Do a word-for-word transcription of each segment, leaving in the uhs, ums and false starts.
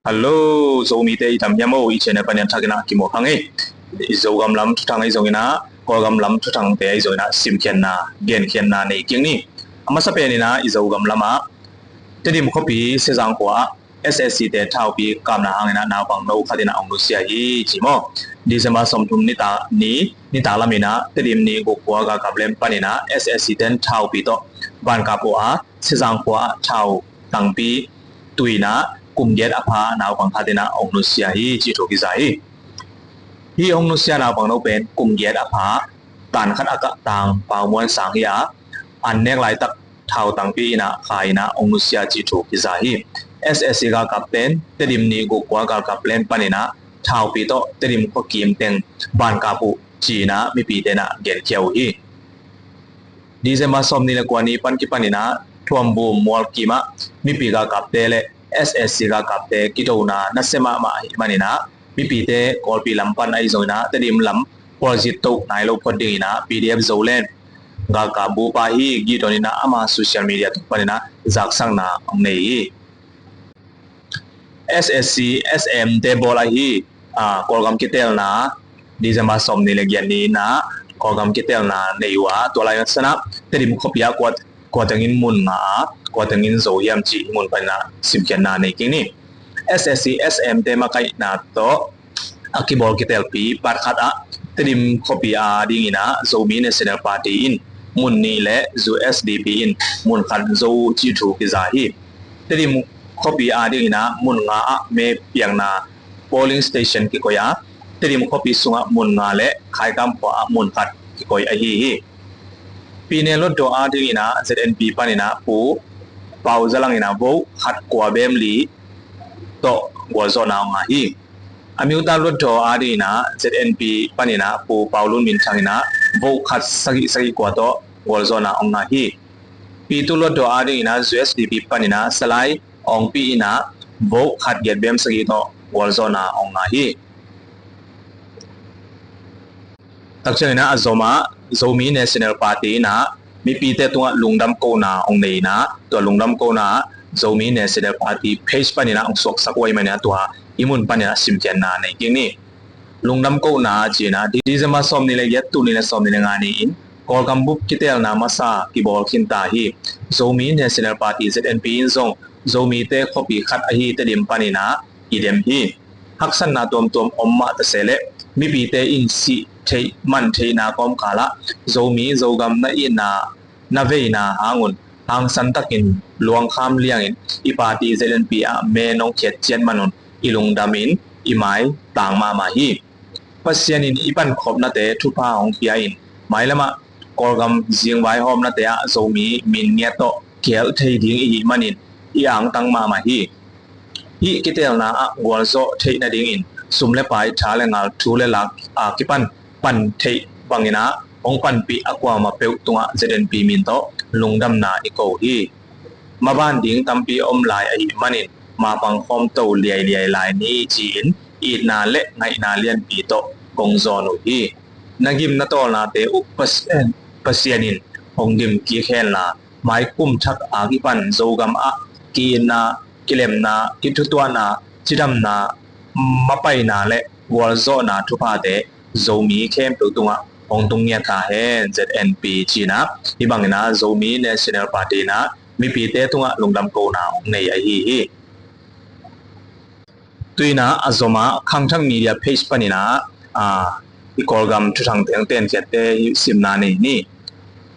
Hello, Zomite i tam hiam o, i channel panin a thakin a kimu phang hi. I Zogam lam thuthang ahi zongin a, Kawlgam lam thuthangte ahi zongin a, simkhiatna, genkhiatna nei kik ni. A masa penin a, i Zogam lamah Tedim khuapi Sezang khua ah S S C te thaupi kapna hangin a naupang no khat in a hong nusia hi ci maw. December sawmthum nitak ni, nitak lamin a Tedim ni guk khua galkap lem panin a S S C ten thaupi tawh van kap uh a, Sezang khua ah thau tangpi tuina kum giat a pha naupang khat in a hong nusia hi ci thu kiza hi. Hih hong nusia naupang no pen kum giat a pha, tan khat a kah tang Pau Muan Sang hi a, an nek laitak thau tangpi in a kha in a hong nusia ci thu kiza hi. S S C galkap ten Tedim ni guk khua galkap lem panin a thaupi tawh Tedim khua kim teng van kap uh ci in a mipite in a genkhia uh hi. December sawmnih le kua ni pan kipanin a Thuambum mualkim ah mipi galkapte le S S C galkapte kidona nasia mahmah ahih manin a mipite Kawlpi lam pan ahi zongin a Tedim lam pualzit toh nai lo phot dingin a P D F Zoland galkap bupa hi Gidon in a ama social media tung panin a zaksakna hong nei hi. S S C S M te bawl ahi, a, Kawlgam kitelna December sawmnih le giat ni in a Kawlgam kitelna nei uh a, tua lai san a Tedim khuapi ah kua, kua tengin mun nga a, kua tengin zo hiam cih mun panin a simkhiatna nei kik ni. S S C S M te makaihna tawh a kibawl kitelpi part khat ah Tedim khuapi a dingin a Zomi National Party in mun nih le U S D P in mun khat zo uh ci thu kiza hi. Tedim khuapi a dingin a mun nga ah me piakna polling station kikoih a, Tedim khuapi sungah mun nga le Khaikam khua ah mun khat kikoih ahi hi. Pyine Hluttaw a dingin a Z N P panin a Pu Pau Za Lang in a vote khat kua bem li tawh gualzawhna hong ngah hi. Amyotha Hluttaw a dingin a Z N P panin a Pu Pau Lun Min Thang in a vote khat sagih sagih kua tawh gualzawhna hong ngah hi. Pyithu Hluttaw a dingin a U S D P panin a Salai Aung Pyi in a vote khat giat bem sagih tawh gualzawhna hong ngah hi. Takciangin a zom ah Zomi National Party in a mipite tungah lungdam kohna hong nei in a, tua lungdam kohna Zomi National Party page panin a hong suaksak uh ahih manin a tua i mun panin a simkhiatna nei kik ni. Lungdam kohna ci in a December sawmnih le giat, tul nih le sawmnih le nga ni-in Kawlgam bup kitelna masa kibawl khinta hi. Zomi National Party Z N P in zong Zomite khuapi khat ahi Tedim panin a i dem hi. Haksatna tuamtuam om mah ta se leh mipite in sih theih man theihna kawmkal ah Zomi Zogam na itna na veina hang un hangsan takin luangkham liangin i party Z N P ah me nong khiat ciat man un i lungdam in i mai tang mahmah hi. Pasian in i pankhopnate thupha hong pia in mailam ah Kawlgam zingvai hawmnate ah Zomi min ngiat tawh kihel thei ding i hih manin i angtang mahmah hi. Hih kitelna ah gualzawh theih nadingin sum le pai, tha le ngal, thu le lak a kipan pan theih bangin a hong panpih a kuamah peuh tungah Z N P min tawh lungdamna i ko hi. Maban ding tampi om lai ahih manin mapang khawmto liailiai lai ni ci-in itna le ngaihna lianpi tawh kong zawn uh hi. Na gim na tawlnate uh Pasian, Pasian in hong gim kik henla maikum thak a kipan Zogam ah ki-itna, kilemna, kithutuahna, cidamna, mapaina le gualzawhna thuphate Zomi khempeuh tungah hong tung ngiat ta hen Z N P ci in a, hih bangin a Zomi National Party in a mipite tungah lungdam kohna hong nei ahi hi. Tu in a a zom ah Khangthak Media page panin a, a, i Kawlgam thuthangte hong tenkhiatte hih simna nei ni.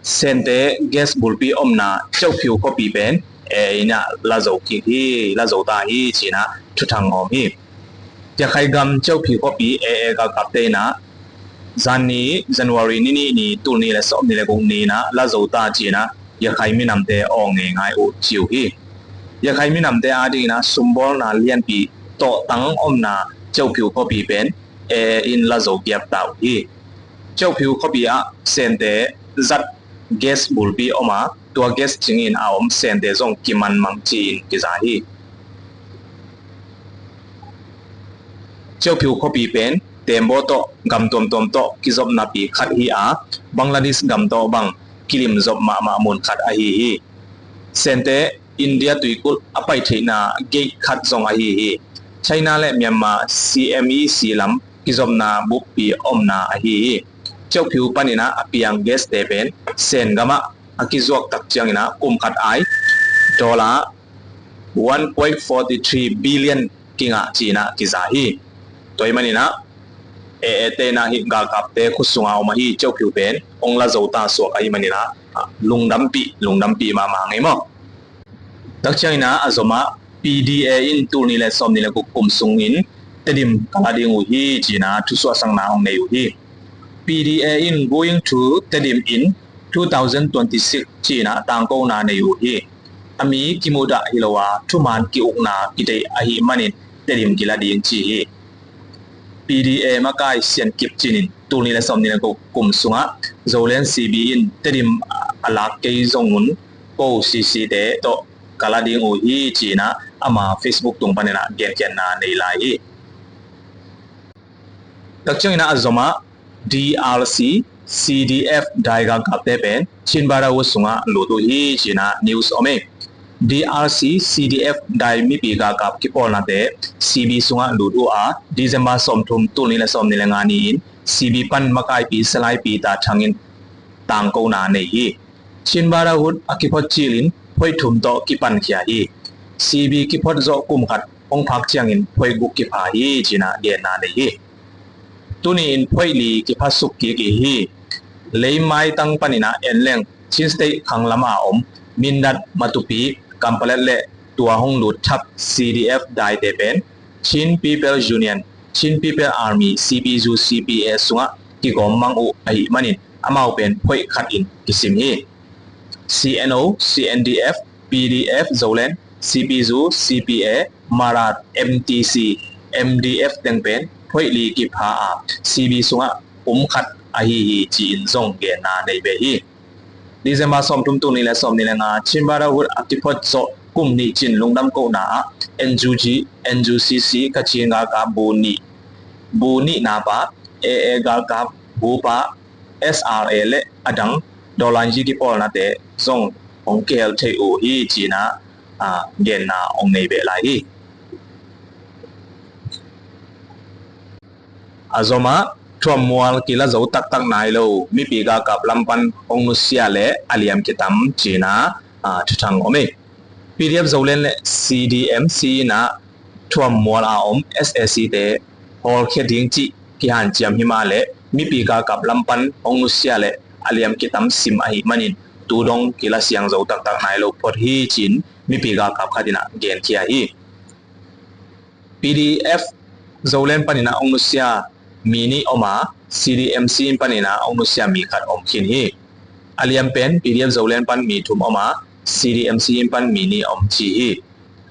Sente gas bulpi omna Kyaukphyu khuapi pen A A in a la zo kik hi, la zo ta hi ci in a thuthang hawm hi. Yakhai gam Kyaukphyu khuapi A A galkapte in a zan ni January ni nih ni, tul nih le sawmnih le guk ni in a la zo ta ci in a Yakhai minamte awng ngeingai uh ci uh hi. Yakhai minamte a dingin a sumbawlna lianpi tawhtang omna Kyaukphyu khuapi pen A A in la zo giap ta uh hi. Kyaukphyu khuapi ah Sente zat gas bulpi om a, tua gas cingin a om Sente zong kimanmang ci-in kiza hi. Kyaukphyu khuapi pen Tembaw tawh gam tuamtuam tawh kizopnapi khat hi a, Bangladesh gam tawh bang kilimzop mahmah mun khat ahi hi. Sente India tuikulh a pai theihna gate khat zong ahi hi. China le Myanmar C M E C lam kizopna buppi omna ahi hi. Kyaukphyu panin ah a piang gas te pen Sen gamah a kizuak tak ciangin ah kum khat ai dollar one point four three billion kingah ci-in ah kiza hi. Tua ahih manin ah A A te in ah hih galkapte khut sungah om ahi Kyaukphyu pen hong la zo ta suak ahih manin ah lungdampih, lungdampih mahmah ngei maw. Tak ciangin ah a zom ah P D A in tul nih le sawmnih le guk kum sungin Tedim ka la ding uh hi ci-in ah thusuahsakna hong nei uh hi. P D A in going to Tedim in two thousand twenty-six ci-in ah tangkona nei uh hi. A mi kimudah hi lo a thuman ki-ukna kideih ahih manin Tedim kila ding ci hi. P D A makai Sian Kip Chin in tul nih le sawmnih le guk kum sungah Zoland C B in Tedim a lak kei zong un ko C C te tawh ka la ding uh hi ci-in ah ama Facebook tung panin ah genkhiatna nei lai hi. Tak ciangin ah a zom ah D R C, C D F dai galkapte pen Chin Brotherhood sungah lut uh hi ci-in ah news om hi. D R C, C D F dai mipi galkap kipawlnate C B sungah lut uh a, December sawmthum tul nih le sawmnih le nga ni-in C B pan makaipi Salai Peter Thang in tangkona nei hi. Chin Brotherhood a kiphot cilin phoih thum tawh kipankhia hi. C B kiphot zawh kum khat hong phak ciangin phoih guk kipha hi ci-in ah genna nei hi. Tuni in phoih li kiphasuk kik hi. Leimaitang panin ah en leng Chin State khang lam a om Mindat, Matupi, Kanpetlet le tua hong lut thap C D F daite pen Chin People Union, Chin People Army, C P U, C P A sungah kigawm mang uh ahih manin amau pen phoih khat in kisim hi. C N O, C N D F, P D F Zoland, C P U, C P A, Marat, M T C, M D F teng pen phoih li kipha a, C B sungah kum khat ahi hi ci-in zong genna nei ve hi. December sawmthum tul nih le sawmnih le nga Chin Brotherhood a kiphot zawh kum nih cin lungdam kohna ah N U G, N U C C Kachin galkap bu nih, bu nihna pa, A A galkap bu pa, S R A le a dang dawlanyi kipawlnate zong hong kihel thei uh hi ci-in ah genna hong nei beh lai hi. A zom ah thuammual kila zo taktak nai lo mipi galkap lam pan hong nusia le a liam kitam ci-in ah thuthang om hi. P D F Zoland le C D M C in ah thuammual a om S A C te hawlkhia ding cih kihanciam hi mah leh mipi galkap lam pan hong nusia le a liam kitam sim ahih manin tu dong kila siang zo taktak nai lo phot hi ci-in mipi galkap khat in ah genkhia hi. P D F Zoland panin ah hong nusia mi nih om a, C D M C in panin ah hong nusia mi khat om khin hi. A liam pen P D F Zoland pan mi thum om a, C D M C in pan mi nih om ci hi.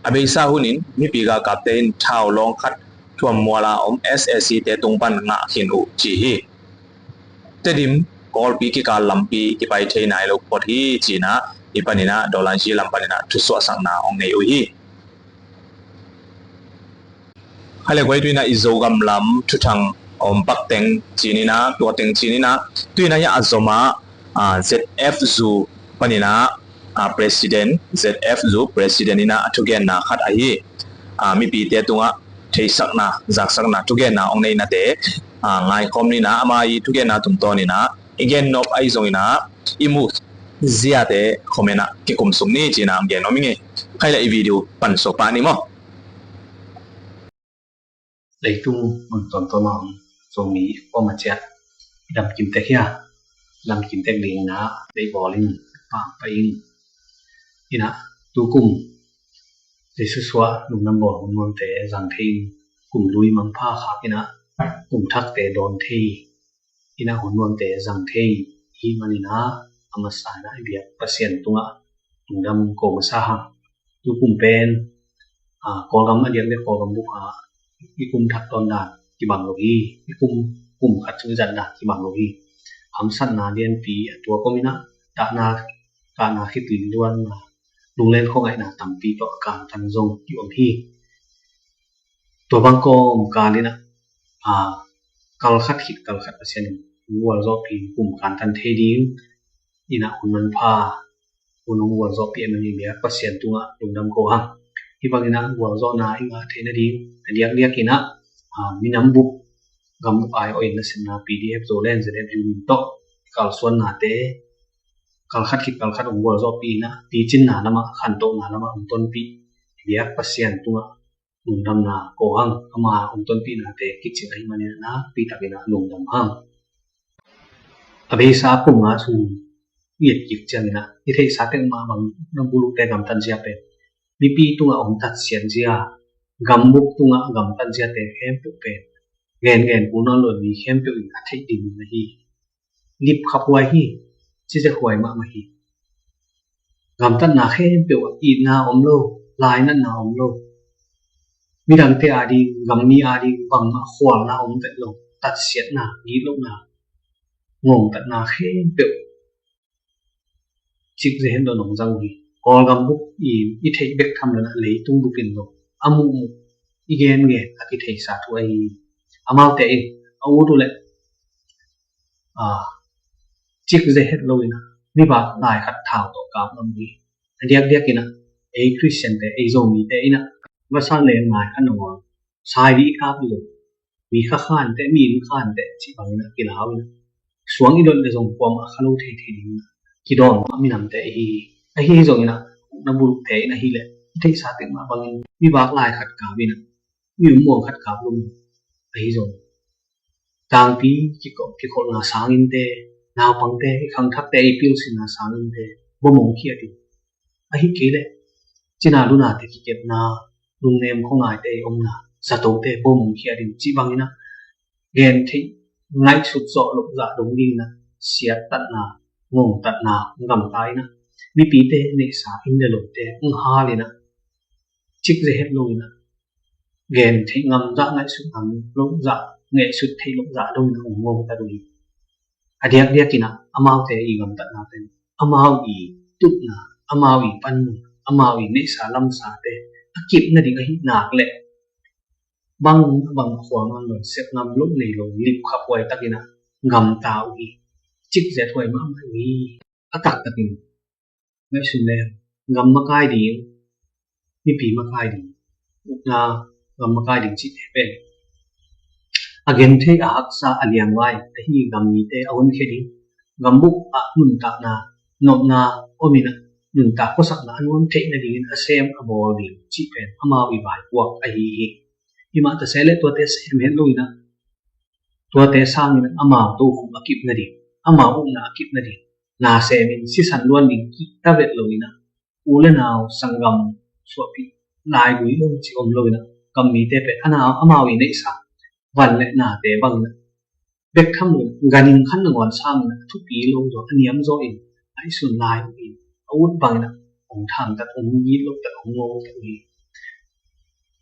A beisa hunin mipi galkapte in thau lawng khat thuammual a om S A C te tung pan ngah khin uh ci hi. Tedim Kawlpi kikal lampi kipai thei nai lo phot hi ci-in ah hih panin ah dawlanyi lam panin ah thusuahsakna hong nei uh hi. Khaile guai, tu-in ah i Zogam lam thuthang a om pak teng ci-in ah, tua teng ci-in ah, tu-in ah hiah a zom ah Z F zu panin ah president, Z F zu president in ah a thugenna khat ahi, mipite tungah theisakna, zaksakna, thugenna hong neinate ngaikhawm ni-in ah ama i thugenna tungtawnin ah i gen nop ahi zongin ah i muh ziate comment ah kikum suk ni ci-in ah gen nuam ing ei. Khaile i video pan suak pah ni maw. Leitung mun tuamtuam a om Zomi kuamah ciat i dam kim tek hia? Dam kim tek dingin ah lei bawl in, pang pah in. In ah tukum Jesuh suah lungdam bawl hun nuamte zang thei in, kum lui mangpha khak in ah kum thakte dawn thei in ah hun nuamte zang thei i hih manin ah a masa in ah i biak Pasian tungah lungdam ko masa hang. Tukum pen Kawlgam a diak le Kawlgam bup ah i kum thak dawn dan kibang lo hi. I kum, kum khat sung i zat dan kibang lo hi. Hamsatna lianpi a tuak om in ah, tahna, kahna, khitui luanna, lunglen khuangaihna tampi tawh a kantan zong i om hi. Tua bang kawmkal in ah kal khat khit kal khat Pasian in hong vualzawhpih in kum kantan thei ding in ah hun manpha hun hong vualzawhpih a mangngilh biak Pasian tungah lungdam ko hang. Hih bangin ah gualzawhna i ngah theih nading a diakdiakin ah, ah, minam bup, gam bup ai-awh in nasepna P D F Zoland Z F U min tawh kalsuannate, kalkhat khit kalkhat hong gualzawhpih in ah, picinna lamah, khantohna lamah hong tonpih biak Pasian tungah lungdamna ko hang. Ama hong tonpihnate kicing ahih manin ah nakpi takin ah lungdam hang. A beisa kum nga sung i et kik ciangin ah, i theihsa tek mah bang na bulukte gamtat zia pen mipi tungah hong tatsiat zia, gambup tungah gamtat ziate khempeuh pen gengen kul nawn lo in mi khempeuh in a theih ding na hi. Lipkhaphuai hi, cizekhuai mahmah hi. Gamtatna khempeuh ah itna om lo, lainatna om lo. Midangte ading, gammi ading bangmah khualna om vet lo. Tatsiatna, gitlohna, ngongtatna khempeuh cikzehet lo nong zang uh hi. Kawlgam bup i, i theih bek tham lo in ah, leitung bup in lo, a muhmuh, i gengen a kitheisa thu ahi hi. Amaute in a ut uh leh, ah, cikzehet lo in ah, mi vak lai khat thau tawh kap ngam uh hi. A diakdiakin ah, ei Khristiante, ei Zomite in ah, vasa leng lai khat nangawn sai dih i kap lo, mi khakhante, mi innkhante cih bangin ah kilau in ah, suang i dot leh zong kuamah kha lo theithei dingin ah kidawm mah minamte i hi hi. Ahi zongin ah, na bulukte in ahih leh i theihsa tek mah bangin mi vak lai khat kap in ah, mi um muang khat kap lo in ah, ahi zong tangpi kikholhna sangin te, naupangte, i khangthakte i pilsinna sangin te bom hong khiat in, ahih kei leh cina lunate kikepna, lungnem khuangaite i omna, zatote bom hong khiat in cih bangin ah, gentheih ngaihsut zawh loh zah dong dingin ah, siattatna, ngongtatna hong gamta in ah, mipite neihsa inn le lote hong hal in ah, cikzehet lo in ah, gentheih ngam zah, ngaihsut ngam loh zah, ngaihsut theih loh zah dong in ah hong ngongtat uh hi. A diakdiakin ah amaute i gamtatna pen amau i tutna, amau i panmun, amau i neihsa lamsate a kip nading ahih nak leh, bang, bang a khual man lo in sep ngam loh nei lo, lipkhaphuai takin ah gamta uh hi. Cikzethuai mahmah uh hi. A taktakin ngaihsun leng, gam makai ding, mipi makai ding, ukna gam makai ding cihte pen a genthei, a haksa, a liangvai ahi gam mite a honkhia ding, gambup ah nuntakna, nopna om in ah, nuntak khuasakna a nuam theih nadingin a sem a bawl ding cih pen amau i vaipuak ahi hi. Himah tase leh tuate sem het lo in ah, tuate sangin ah amau tokhom a kip nading, amau ukna a kip nading, na semin sisan luan ding kik ta vet lo in ah, u le nau, sanggam suahpih, laigui lo cih om lo in ah, gam mite pen a na, amau i neihsa van le nate bangin ah, bek tham lo in ah, ganhing khat nangawn sangin ah thupi lo zaw, a niam zaw in, a i sun lai uh in, a ut bangin ah hong thangtat, hong gitlohtat, hong ngongtat uh hi.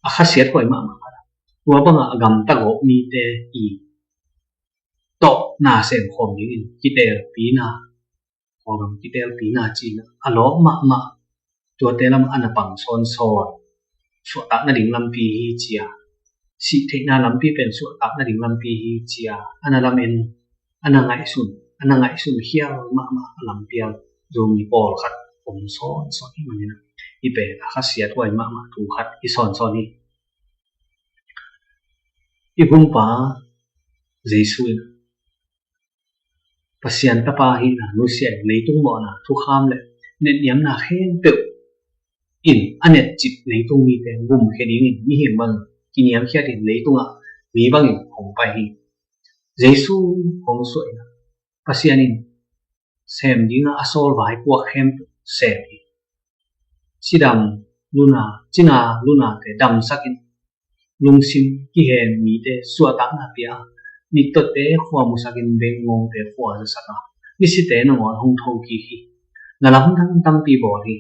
A khasiathuai mahmah khat ah, tua bangah a gamta gawp mite i tawh na sem khawm dingin kitelpina, Kawlgam kitelpina ci-in ah a lawp mahmah, tuate lamah a na pang sawnsawn, suahtak nading lampi hi ci-a, sihtheihna lampi pen suahtak nading lampi hi ci-a a na lamen, a na ngaihsun, a na ngaihsun khial mahmah a lampial Zomi pawlkhat om sawnsawn hi. Manin ah hih pen a khasiathuai mahmah thu khat hi sawnsawn hi. I Gumpa Jesu in Pasian Tapa hihna nusia in, leitung mawhna thukham le netniamna khempeuh in a netcip leitung mite gumkhia dingin mihing bangin kiniamkhiat in leitungah mi bangin hong pai hi. Jesu hong suah in Pasian in sem dingah a sawl vaipuak khempeuh sem hi. Cidam luna, cina lunate damsak in, lungsim kihen mite suahtakna pia a, mittawte khua musak in, bengngongte khua zasak a, misite nangawn hong thokik hi. Na lamdang tampi bawl hi.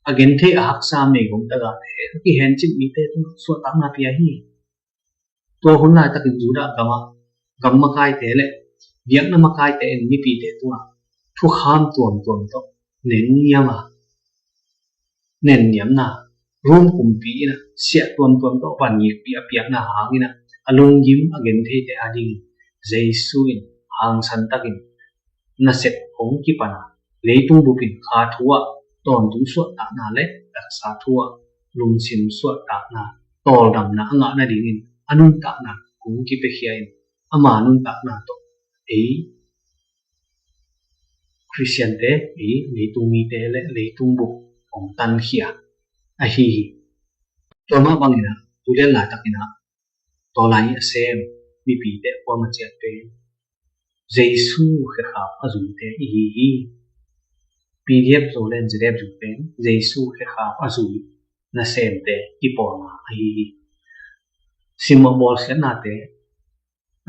A genthei a haksa meigong tagahte, a kihencip mite tungah suahtakna pia hi. Tua hun laitakin Judah gamah gam makaite le biakna makaite in mipite tungah thukham tuamtuam tawh nenniam a, nenniamna, Rom kumpi in a siah tuamtuam tawh vangikpi a piakna hangin a, a lunggim a gentheite adingin Jesu in hangsan takin nasep hong kipan a, leitung bupin kha thu ah tawntung suahtakna le taksa thu ah lungsim suahtakna, tawldamna a ngah nadingin a nuntakna hong kipiakhia in, ama nuntakna tawh ei Khristiante, ei leitung mite le leitung bup hong tankhia ahi hi. Tua mah bangin ah, tu lian laitakin ah, tua lai a sem mipite kuama ciat pen Jesu khekhap a zuite i hi hi. P D F Zoland Z D F Zoland pen Jesu khekhap a zui nasemte kipawlna ahi hi. Simmawh bawlsiatnate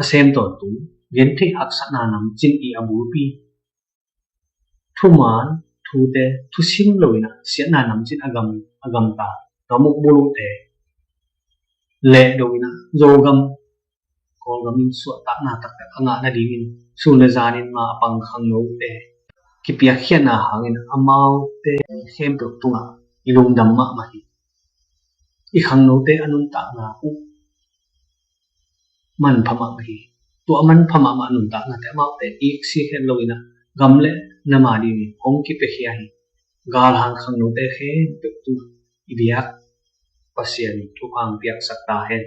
a sem tawntung, gentheih haksatna namcin i a bulpi, thuman thute thusim loin ah siatna namcin a gam, a gamta, gam uk buluhte lehdo in ah, Zogam, Kawlgam in suahtakna taktak a ngah nadingin sun le zanin ma a pang khangnote kipiakkhiatna hangin amaute khempeuh tungah i lungdam mahmah hi. I khangnote a nuntakna uh manpha mahmah hi. Tua a manpha mahmah nuntaknate amaute iksik het loin ah, gam le nam adingin hong kipiakhia hi. Galhang khangnote khempeuh tungah i biak Pasian in thupha hong piaksak ta hen.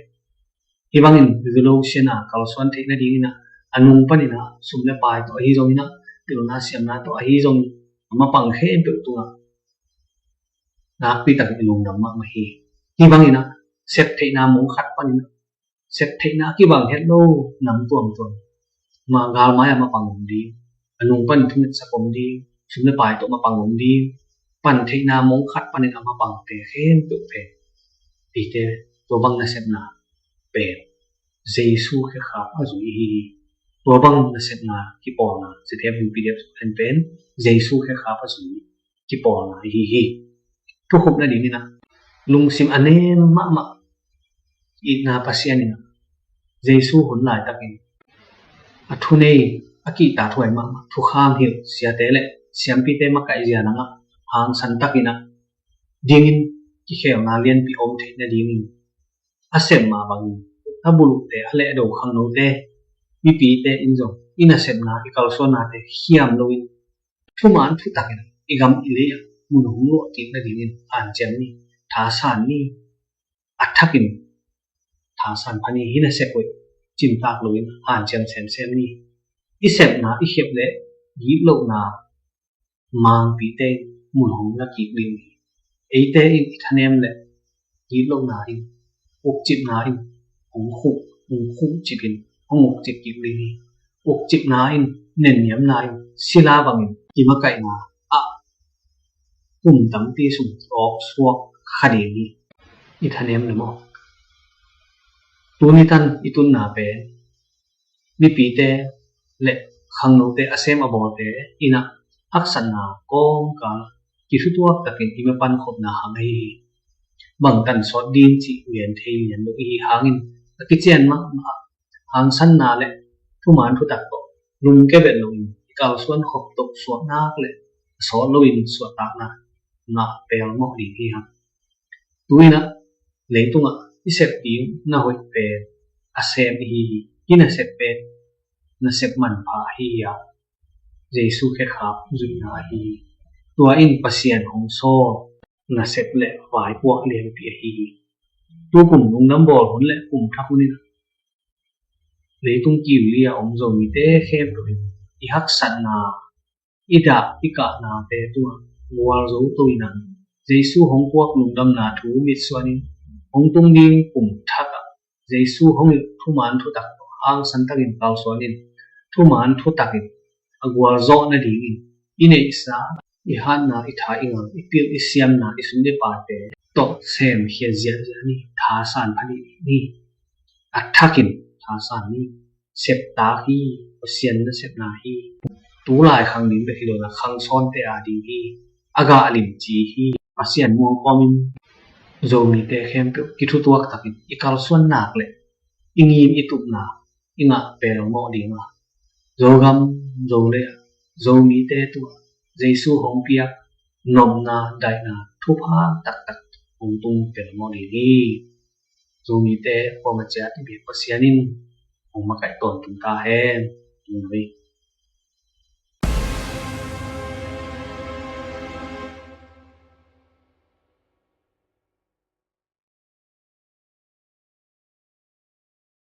Hih bangin Zolosian a kalsuan theih nadingin ah, a nung panin ah sum le pai tawh ahi zongin ah, pilna siamna tawh ahi zongin, a mapang khempeuh tungah nakpi takin i lungdam mahmah hi. Hih bangin ah sep theihna mong khat panin ah, sep theihna a kibang het lo nam tuamtuam, ma galmai a mapang om ding, a nung panin thungetsak om ding, sum le pai tawh mapang om ding, pan theihna mong khat panin a mapangte khempeuh pen, eite tua bang nasepna pen Jesu khekhap a zui i hi hi. Tua bang nasepna kipawlna, Z D F U P D F pen Jesu khekhap a zui kipawlna i hi hi. Thukhupna dingin ah, lungsim a nem mahmah, itna Pasian in ah, Jesu hun laitakin a thunei, a kihtakhuai mahmah thukham hilh siate le siampite makaih zia nangah hangsan takin ah dingin kikhelna lianpi om theih nadingin a sem mah bangin a buluhte, a lehdo khangnote, mipite in zong i nasepna, i kalsuannate khiam loin thuman thutakin i gam i lei ah mun hong luah kik nadingin hanciam ni, thasan ni, a thakin thasan pha ni. Hih nasep hoih cimtak loin hanciam semsem ni. I sepna, i khep le gitlohna mangpite in mun hong la kik ding hi. Eite in i thanem le gitlohna in, ukcipna in hong khuk, hong khukcip in, hong ukcip kik ding hi. Ukcipna in, nenniamna in sila bangin i makaihna ah kum tampi sung awk suak kha ding hi. I thanem le maw? Tuni tan i tunna pen mipite le khangnote, a sem a bawlte in ah haksatna kawmkal kithutuak takin i mapan khopna hang ahi hi. Bangtan sawt ding cih gen thei lian lo i hi hangin, a kician mahmah hangsanna le thuman thutak tawh lungke bet loin i kalsuan khop tawh suaknak le a sawt loin suahtakna ngah pelmawh ding hi hang. Tu-in ah leitungah i sep ding na hoih pen a sem i hi hi. Hih nasep pen nasep manpha ahi hi a, Jesu khekhap zuihna ahi hi. Tua in Pasian hong sawl nasep le vaipuak lianpi ahi hi. Tukum lungdam bawl hun le kum thak hun in ah leitung kiu li a om Zomite khempeuh in i haksatna, i dah i kahnate tungah gualzo to in ah, Jesu hong puak lungdamna thu mitsuanin, hong tung ding kum thak ah Jesu hong hilh thuman thutak tawh hangsan takin kalsuanin, thuman thutakin a gualzawh nadingin i neihsa, i hatna, i tha, i ngal, i pil, i siamna, i sum le paite tawh semkhia ziahziah ni. Thasan pha dih ni. A thakin thasan ni. Septak hi. Pasian nasepna hi. Tulai khang ding bek hi lo in ah, khang sawnte a ding hi. A gah limci hi. Pasian muang kawmin Zomite khempeuh kithutuak takin i kalsuan nak le i ngim i tupna i ngah pelmawh ding a, Zogam Zolei ah Zomite tungah Jesu hong piak nopna, daihna, thupha taktak hong tung pelmawh ding hi. Zomite kuama ciat i biak Pasian in hong makaih tawntung ta hen. Tung hi.